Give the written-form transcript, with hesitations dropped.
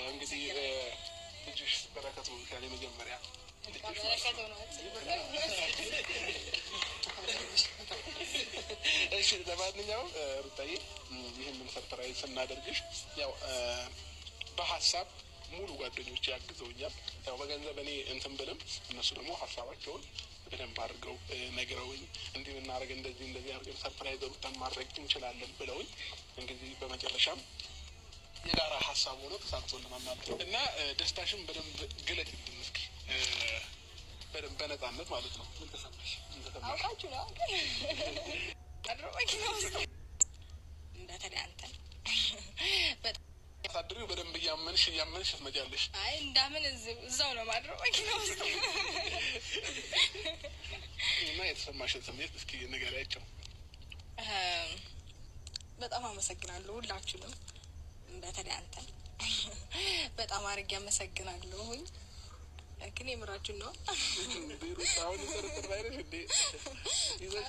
እንግዲህ ልጅሽ በረከቱ ያለ መጀመሪያ። እሺ፣ ለማንኛውም ሩታዬ ይህንን surprise ስናደርግሽ ያው በሀሳብ ሙሉ ጓደኞች ያግዘውኛል። ያው በገንዘብ እኔ እንትን ብልም እነሱ ደግሞ ሀሳባቸውን በደንብ አድርገው ነግረውኝ እንዲህ ብናደርግ እንደዚህ እንደዚህ አድርገን surprise ሩታን ማድረግ እንችላለን ብለውኝ እንግዲህ በመጨረሻም የጋራ ሀሳብ ሆኖ ተሳክቶልናል ማለት ነው። እና ደስታሽን በደንብ ግለጭልን እስኪ፣ በደንብ በነፃነት ማለት ነው። ምን ተሰማሽ? ምን ተሰማሽ? አውቃችሁ ነው አድሮ መኪና ውስጥ በተለይ አንተን አሳድሪው በደንብ እያመንሽ እያመንሽ ትመጫለሽ። አይ እንዳምን እዛው ነው ማድረው መኪና ውስጥ። እና የተሰማሽን ስሜት እስኪ ንገሪያቸው። በጣም አመሰግናለሁ ሁላችሁንም፣ በተለይ አንተን በጣም አድርጌ አመሰግናለሁኝ። ግን የምራችሁን ነው? አሁን ጥርጥር ላይ ነሽ እንዴ? ይዘሽ